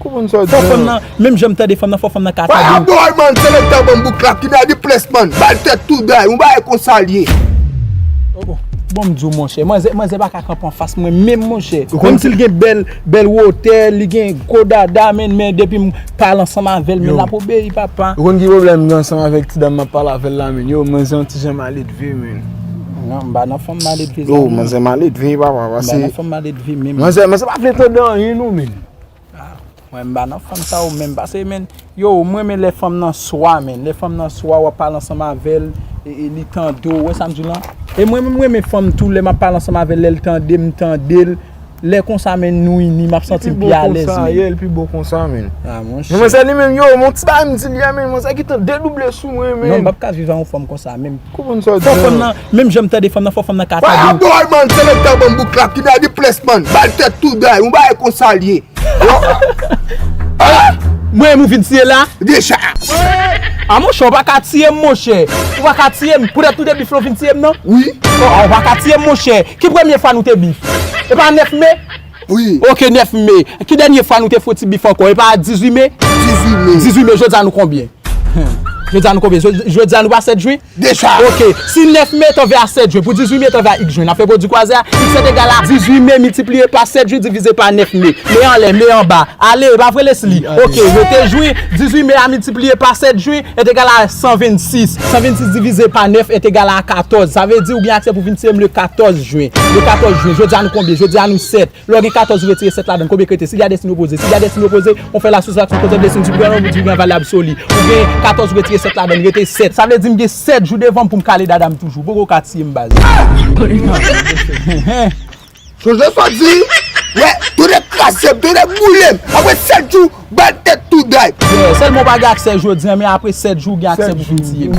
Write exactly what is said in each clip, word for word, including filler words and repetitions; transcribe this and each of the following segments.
Konprann sa w di. Fò fanm nan, menm jan m tande fanm nan, fò fanm nan ka tande. Parabòl, man, selektè ban m bout la, ki nan di plis, man. Ba l tèt tou day, yon bagay konsa l ye. Oh, bon, m di w, monchè, manzè, manzè pa ka kanpe anfas mwen, menm, monchè. Menm si l gen bèl, bèl wotè, li gen gwo dada, men, men depi m pale ansanm avè l, men l ap obeyi, papa. Ou konn ki pwoblèm m gen ansanm avèk ti dam m ap pale avè l la, men? Yo, manzè yon ti jan maledve, men. Non, m pa nan fanm maledve, yo, manzè maledve, papa, pase. M pa nan fanm maledve, men. Manzè, manzè pa vle tande anyen, non, men. Ah, mwen, m pa nan fanm sa yo menm. Pase, men, yo, mwen renmen lè fanm nan swa, men. Lè fanm nan swa, w ap pale ansanm avè l, e, e li tande w. Ou wè sa m di w lan? E mwen, mwen renmen fanm tou, lè m ap pale ansanm avè l, lè l tande m, m tande l. Lè konsa, men, nou ini, m ap santi m pi alèz, men. Li pi bon konsa, men. Ah, monchè. Men manzè li menm, yo, mon ti bagay m di l yè, men, manzè gentan dedouble sou mwen, men. Non, m p ap ka viv ak yon fanm konsa, menm. Konprann sa w di. Fò fanm nan, menm jan m tande fanm nan, fò fann nan ka tande. Parabòl, man, selektè ban m bout la, ki nan di plis, man. Ba l tèt tou day, yon bagay konsa l ye. Mwen, ou vin tiye la? Deja. Ah, monchè, ou pa ka tiye m, monchè. Ou pa ka tiye m. Poutèt nou te bif la, ou vin tiye m, non? Wi. Oh, ou pa ka tiye m, monchè. Ki premye fwa nou te bif? E pa nèf me? Wi. Ok, nèf me. Ki dènye fwa nou te fè yon ti bif ankò? E pa dizuit me? Dizuit me. Dizuit me, jodi a nou konbyen? Jodi a nou konbyen? Jodi, jodi a nou pa sèt jwen? Deja. Ok, si nèf me t anvè a sèt jwen, pou dizuit me t anvè a iks jwen, n ap fè pwodui kwaze a, iks est égal à dizuit me miltipliye pa sèt jwen divize pa nèf me. Me anlè, me anba. Ale, e pa vre, Leslie? Ok, rete jwen, dizuit me a miltipliye pa sèt jwen est égal à san vennsis. San vennsis divize pa nèf est égal à katòz. Sa vle di ou gen aksè pou vin tiye m le katòz jwen. Le katòz jwen, jodi a nou konbyen? Jodi a nou sèt. Lè w gen katòz ou retire sèt ladan, konbyen k rete? Si y a des signes opposés, si y a des signes opposés, on fait la soustraction, kote de signes, ou pran yon bout, ou gen valab sou li. Ou gen katòz ou retire sèt ladan, rete sèt. Sa vle di m gen sèt jou devan m pou m kale dada m toujou. Poko ka tiye m, baz. Sonje sa w di? Wè, tonnè kraze m, tonnè boule m. Apre sèt jou, ba l tèt tou day. Yeah, sèlman w pa gen aksè jodi a, men apre sèt jou, w gen aksè pou vin tiye m.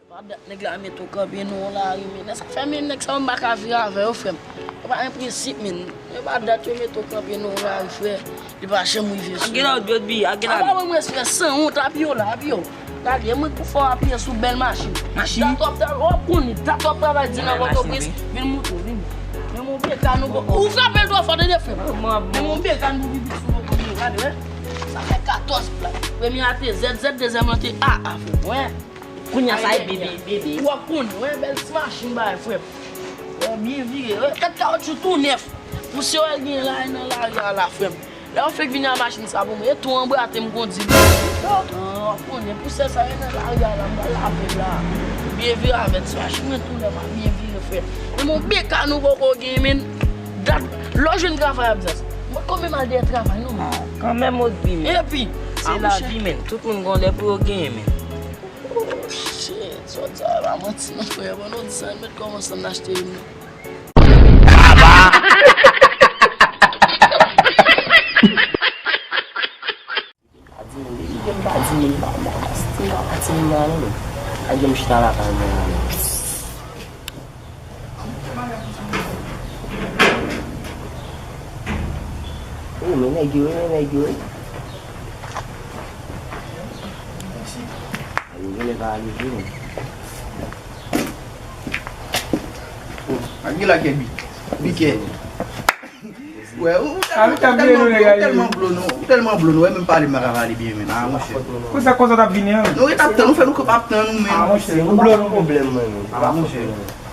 Pa dat nèg la mete w kanpe nan yon lari, men. Nan sa fè, men, nèg sa yo, m pa ka viv avè yo, frè m. Yo pa gen prensip, men. Yo pa dat yo mete w kanpe nan yon lari, frè. Li pa janm rive sou ou. Ak gen la ou dwe bi, ak gen la. Apa mwen, mwen, frè, sanwont, apiye w la, apiye w. Gade, mwen pou fè w apiye sou bèl machin. Machin? Dat w ap travay, w ap konnen, dat w ap travay di nan Pòtoprens. Vin moute, vin. Men mon beka nou, ou frape l twò fò, tande, frè m. Men mon beka nou, pipi sou nou, gade, wè. Sa fè katòz plat. Premye a te zèt zèt, dezyèm lan te a a, frè m, wè. Kounye a sa e bebe, bebe. Ou ap konnen, wè, bèl ti machin bagay, frè m. Wè, byen vire, wè, kat kawotchou tou nèf. Pousyè w wè l gen la nan lari a la, frè m. Lè w fèk vini a machin sa pou mwen, e tou anbrate m kondi. An, w ap konnen, pousyè sa e nan lari a la, m pral lave l la. Byen vire avè ti machin mwen tou nèf a, byen vire, frè m. Men mon beka nou poko gen, men. Dat, lè w jwenn travay ap di sa. Mwen konbyen m al dèyè travay, non, men. Kanmenm, ou di, men. Epi, se lavi, men. Tout moun gen yon lè pou yo genyen, men. Oh, shit, sa w di a pa manti non, frè. Pandan w di sa, n mèt kòmanse ann achte youn non. Pa di moun, depi ke m pa di moun, pa, pa, pa, si m pa pati moun nan, non, men. Pa gen m chita lakay mwen la, non. Oh, men nèg yo, men nèg yo. Yo genlè pa ale vre, non. Oh, ak gen lakè bi, bikè. Wè, ou, ou tèlman, ou tèlman blo, non, ou tèlman blo, non, wè, menm pale m pa ka pale byen, men. Ah, monchè. Konsa, konsa t ap vini an. Nou ret ap tann, nou fè nou kanpe ap tann ou, men. Ah, monchè, nou blo, nou pwoblèm mwen, men. Ah, monchè.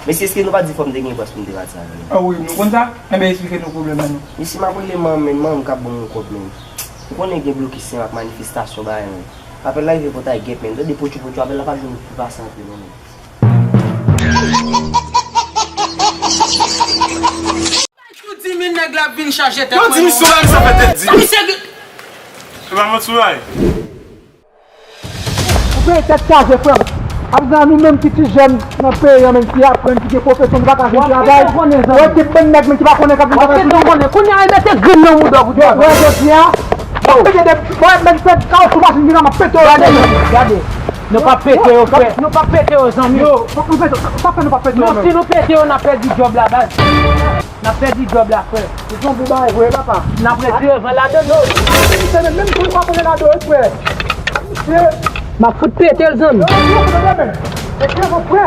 Mesye, èske nou pa di fò m te gen pòs pou m te pati avè nou? Ah wi, nou konn sa? Enben, esplike nou pwoblèm nan, non. Mesye, m ap rele manman m, men manman m k ap ban m yon kòb, men. Ou konnen gen blokis, men, ak manifestasyon, bagay, men. Apèl la rive Pòtay Gèp, men. Tande potyo potyo, apèl la pa jwenn pou pase antre, non, men. Tou di min nèg la vin chaje tèt mwen. Yo di misyon la, misyon fè tèt di. Misye ki... E pa manti w bay. Ou peye tèt chaje, frè m. Ap di a nou menm ki ti jèn nan peyi an, menm ki aprann, ki gen pwofesyon, nou pa ka jwenn travay. Wè, gen bann nèg menm ki pa konnen k ap vin travay. Kounye a, e mete grenn nan mouda w pou travay. Wè, jodi a, w ap pete de, wè, menm fè kawotchou machin vin la, m ap pete yo. Gade, gade. Nou pa pete yo, frè. Nou pa pete yo, zanmi. Yo, fòk nou pete yo. Sa fè nou pa pete yo menm? Non, si nou pete yo, n ap pèdi djòb la, baz. N ap pèdi djòb la, frè. Se yon bon bagay vre, papa. N ap retire van ladan l. Yo, se menm, menm kou li pa konnen ladan l, frè. Misye. M ap fout pete l, zanmi. Yo, yo, yo, yo, men. Pete yo, frè.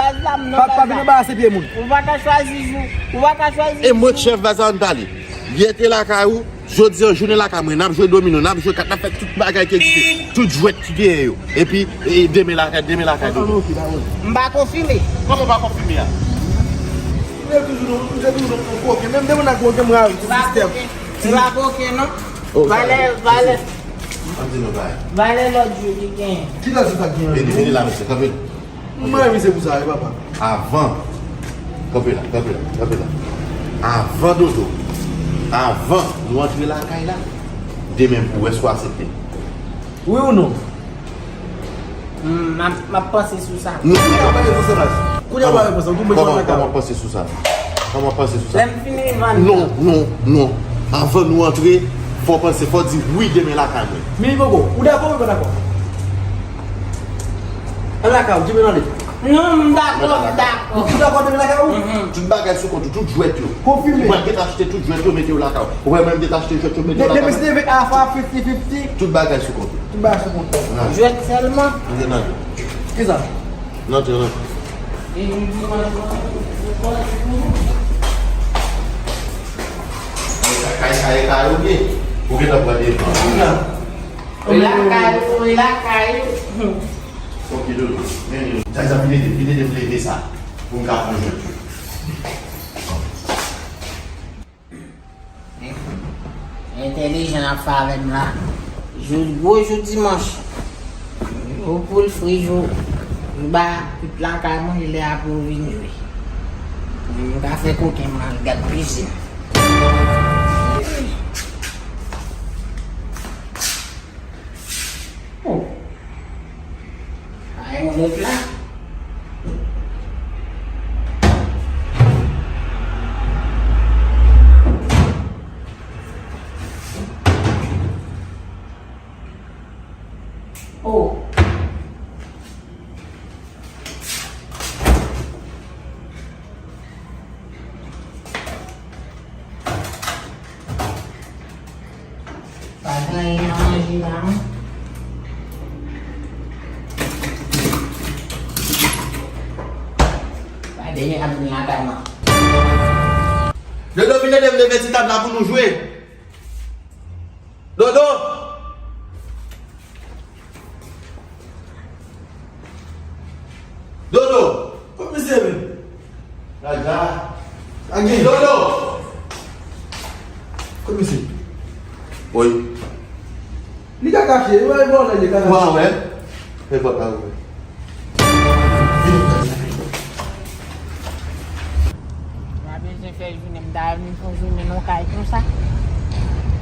baz la, m nan baz la. Pa vin anbarase pye moun. Ou pa ka chwazi jou. Ou pa ka chwazi jou. E mwen k chèf baz la, ann pale. Yè te lakay ou, jodi a jounen lakay mwen, n ap jwe domino, n ap jwe kat, n ap fè tout bagay ki egziste. Tout jwèt ki genyen yo. Epi, e, demen lakay, demen lakay, Dodo. M pa konfime. Kòman w pa konfime a? M se toujou nan, m se toujou nan koken. Menm demen nan koken, m rale sou sistèm. M pa koken, non. Valè, valè. Ann di nou bagay. Valè lòt jou ki genyen. Ki lòt jou sa k genyen? Vini, vini la, mesye, kanpe. Mwen menm se pou sa, wi, papa. Avan, kanpe la, kanpe la, kanpe la. Avan, Dodo, avan nou antre lakay la, demen pou wè si w aksepte. Wi ou non? M ap, m ap panse sou sa. Non, non, non. Kounye a w pa reponn sa, ou tou bezwen lakay. Kòman, kòman panse sou sa? Kòman panse sou sa? Lè m fini vann. Non, non, non. Avan nou antre, fò w panse, fò w di wi demen lakay mwen. Mini Koko, ou dakò ou pa dakò? An lakay ou, di men ale. Non, m dakò, m dakò. Ou dakò demen lakay ou? Tout bagay sou kont ou, tout jwèt yo. Konfime. Ou pral gentan achte tout jwèt yo, mete yo lakay ou. Ou pral menm gentan achte jwèt yo, mete yo lakay ou. Depi se te vin afa fifty fifty. Tout bagay sou kont ou. Tout bagay sou kont ou. Jwèt sèlman. Kisa? Nan, tire nan. Kay, kay, kay, ou byen? Ou gentan pran devan. Ou lakay ou, ou lakay ou. Ok, Dodo. Men, men, men. Sa, sa, vin ede, vin ede m leve sa. Pou m ka pran jwèt yo. Entèlijan ap fè avè m la. Jou, gwo jou dimanch. Jou poul fri, jou, jou ba tout lakay manje lè apre yo vin jwe. Mwen, m ka fè koken, m al gad pizin. Oh. Pa gen moun la. Oh. Pa gen anyen nan manje la, non. Pa gen anyen ap vin lakay mwen. Dodo, vin ede m leve ti tab la pou nou jwe. Dodo! Dodo! Kot misye ye menm? Raja. Agi. Dodo! Kot misye? Woy. Li ka kache, li wè vòlè, li ka kache. Ou pa wè? Fè pòt la ouvè. M pa bezwen fè jounen, m ta vin fè jounen nan kay konsa.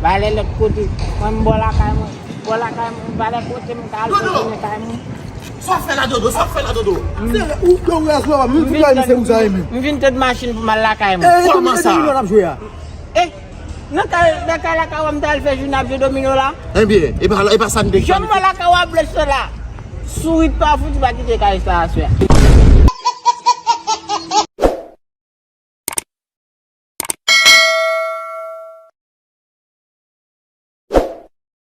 M ale lòt kote. Mwen, m bò lakay mwen. M bò lakay mwen, m pale kote m ka al fè jounen kay mwen. Sa w fè la, Dodo? Sa w fè la, Dodo? Se ou, Dodo, ou raz, papa. M vin fout la, se ou sa, menm. M vin tande machin pou m al lakay mwen. Kòman sa? Nan kay, nan kay lakay wè m t al fè jounen ap jwe domino la. Ebyen, e pa, e pa sa n te. Jan m wè lakay w ap blèch la. Sourit pa fouti pa kite kay sa aswè.